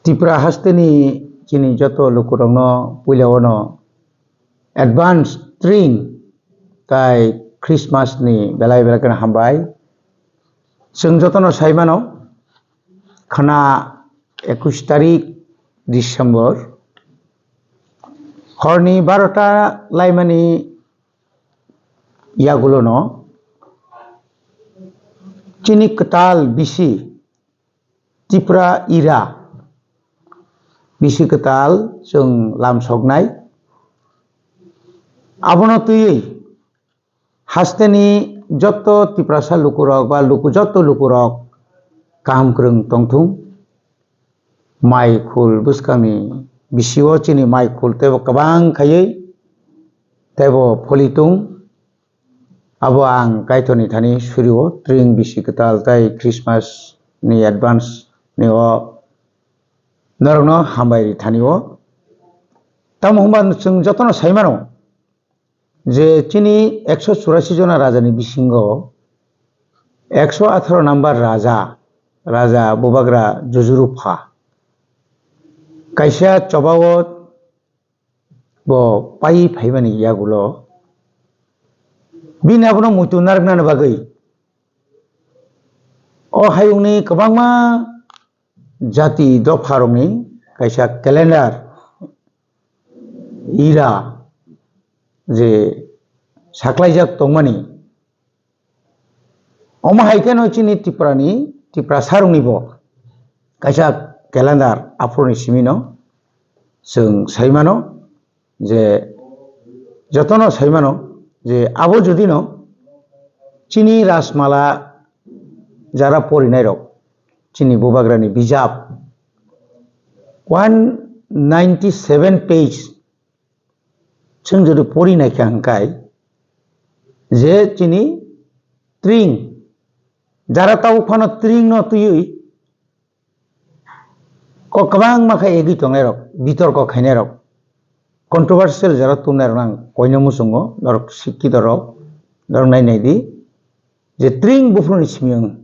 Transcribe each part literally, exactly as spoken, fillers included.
Tripura hasteni chini joto lukurokno puila ono advance tring tai Christmas ni belai belai kheno hambai. Chwng jotono sai mano, khwna ekush tarik December horni barota laimani yagulono chini kwtal bisi Tripura ira bisi kwtal chwng lam soknai. Abono twiwi hasteni joto Tiprasa lukurok ba luku, joto lukurok kaham kwrwng tongthung. Mai khul bwskangni bisio chini mai khul teibo kwbang khaiwi teibo pholitung. Abo ang Kaitorni thani surio, tring bisi kwtal tai Christmas ni advance ni o norokno hambai ri thani o. Tamo hwnba chwng jotono sai mano je chini ekso churasi jona rajani bisingo ekso atharo number raja, raja bubagra Jujuru pha. Kaisa chobao bo pai phaimani yagulo bini abono muitu narwknani bagwi o hayungni kwbangma jati dopharokni kaisa calendar ira je saklaijak tongmani. Omo hai kheno chini Tripurani, Tiprasarokni bo kaisa calendar aphuruni simino chwng sai mano je jotono sai mano je abo judino chini Rajmala jara porinairok chini bubagrani bijap one ninety seven page chwng jodi pori naikha hwnkhe je chini tring jara tabuk phano tring no twiwi kok kwbangma khe egwi tongnairok, bitorko khainairok, controversial jara tumnairok ang koino muchungo, norok sikkhitorok, norok nai nai di je tring buphuruni simi wng.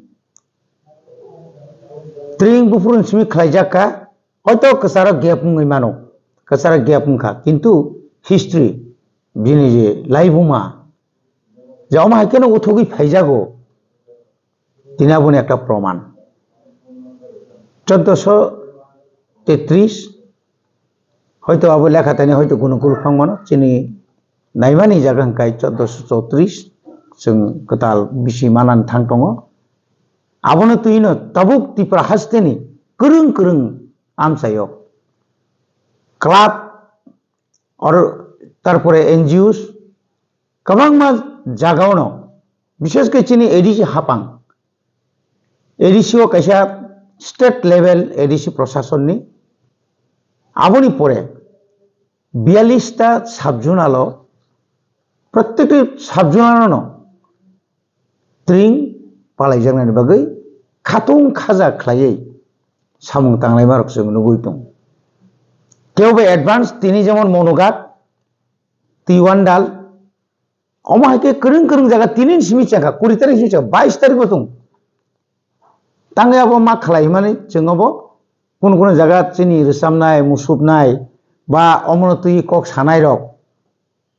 Tring buphuruni simi khlaijak kha, hoito kwcharo gap wngwi mano, kwcharo gap wngkha, kintu history, bini je laibuma, je omo hai kheno uthogwi phaijago, tini aboni ekta proman. Choddoso tetris, hoito abo lekha tani hoito gunukul phang mano, chini naimani jaga hwnkhe choddoso chotris, chwng kwtal bisi manani thang tongo. Abono twino tabuk Tripura hasteni kwrwng kwrwng amchaio club or tarpore N G Os kwbangma jagaono, bishesh khe chini A D C hapang, A D C o kaisa state level A D C prosasonni, aboni pore biyallis ta sub-zonal o, protekti sub-zonal no tring palaijaknani bagwi khatung khaja khlaiwi samung tanglaimarok chwng nugwi tongo. Kebo advance tini jemon Monoghat, Tiwandal, omo hai khe kwrwng kwrwng jaga tini ni simi chengkha, kuri tarik simi chengkha, bais tarik bo tongo. Tangwi abo ma khlai hwnmani chwng obo kunu kunu jaga chini rwchamnai, musuknai ba omono twi kok sanairok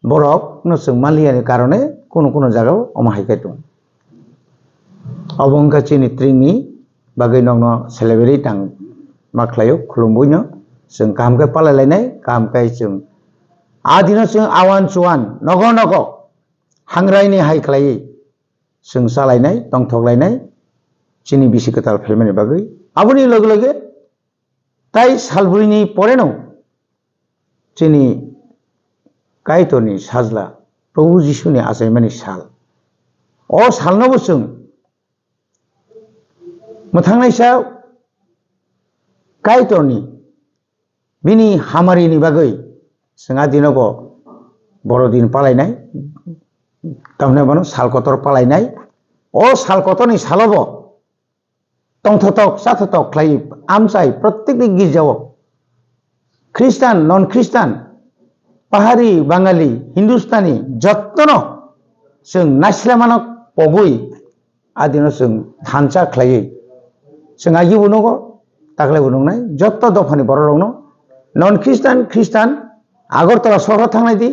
borokno chwng manliyani karone kunu kunu jagao omo hai khe tongo. Obo wngkha chini tringni bagwi nokno celebrate ang ma khlaio, khulumbuino chwng kaham khe palai lainai, kaham khe chwng a dino chwng awan chuan nogo nogo hangraini hai khlaiwi chwng chalainai, tongthok lainai chini bisi kwtal phaimani bagwi. Aboni loge loge tai salbrini poreno chini Kaitorni sajla Probhu Jisuni achaimani sal. O salnobo chwng mwthangnaisa Kaitorni bini hamarini bagwi chwng a dinobo borodin palainai, tamni bono sal kotor palainai. O sal kotorni salobo tongthotok chathotok khlai amchai protekni girjao Khristan, non Khristan, Pahari, Bangali, Hindustani jottono chwng naislemano pogwi adino chwng thansa khlaiwi chwng agi bo nugo. taklai bo nuknai, jotto dophani borok rokno, non Christian, Christian, Agartala sohoro thangnai di,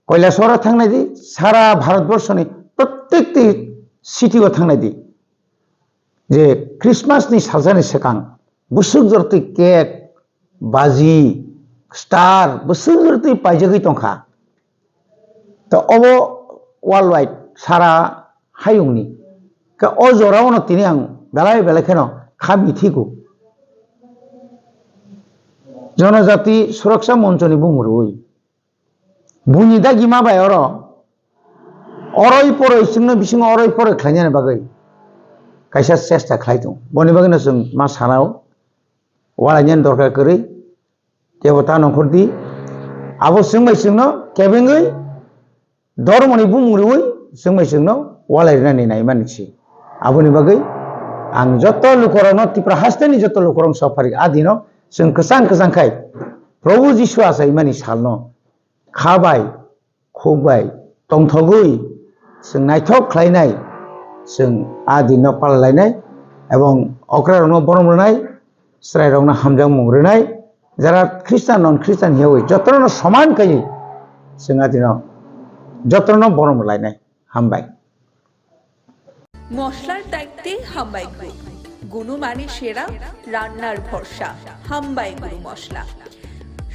Koilashahar thangnai di, sara Bharat borshoni prottekti city o thangnai di. Je Christmas ni salsani swkang bwswk jortwi cake, baji, star bwswk jortwi paijagwi tongkha. To obo worldwide sara hayungni. Ka o jorao no tini ang belai belai kheno kha mithigo. Jonojati Suraksha Monchoni bumung rwi. Buini dagima bai oro. Oroi poroi chwngno bisingo oroi poroi khlainani bagwi kaisa chesta khlai tongo. Boni bagwino chwng ma sanao walainani dorkar kwrwi tebo ta nongkhor di. Abo chwng bai chwngno kebengwi dormoni bumung rwi chwng bai chwngno walai rwnani naimani si. Aboni bagwi ang joto lukurokno, Tripura hasteni joto lukurokno sopharik a dino chwng kwchang kwchang khai Probhu Jisu achaimani salno kha bai, khuk bai tongthogwi chwng naithok khlainai, chwng a dinno palalainai ebong okrarokno borom rwnai, chwrairokno hamjakmung rwnai, jara Christian non Christian hiyawi jotono soman kaiwi chwng a dino jotono borom rwlainai. Hambai. মশলার দায়িত্বে হাম্বাই গ্রুপ। গুণমানে সেরা, রান্নার ভরসা। হাম্বাই গুরু মশলা।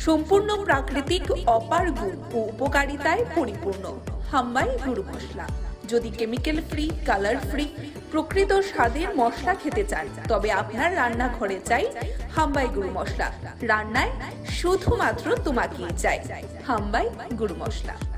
সম্পূর্ণ প্রাকৃতিক, অপার গুণ ও উপকারিতায় পরিপূর্ণ। হাম্বাই গুরু মশলা। যদি কেমিক্যাল ফ্রি, কালার ফ্রি, প্রকৃত স্বাদের মশলা খেতে চান, তবে আপনার রান্নাঘরে চাই হাম্বাই গুরু মশলা। রান্নায় শুধুমাত্র তোমাকেই চাই হাম্বাই গুরু মশলা।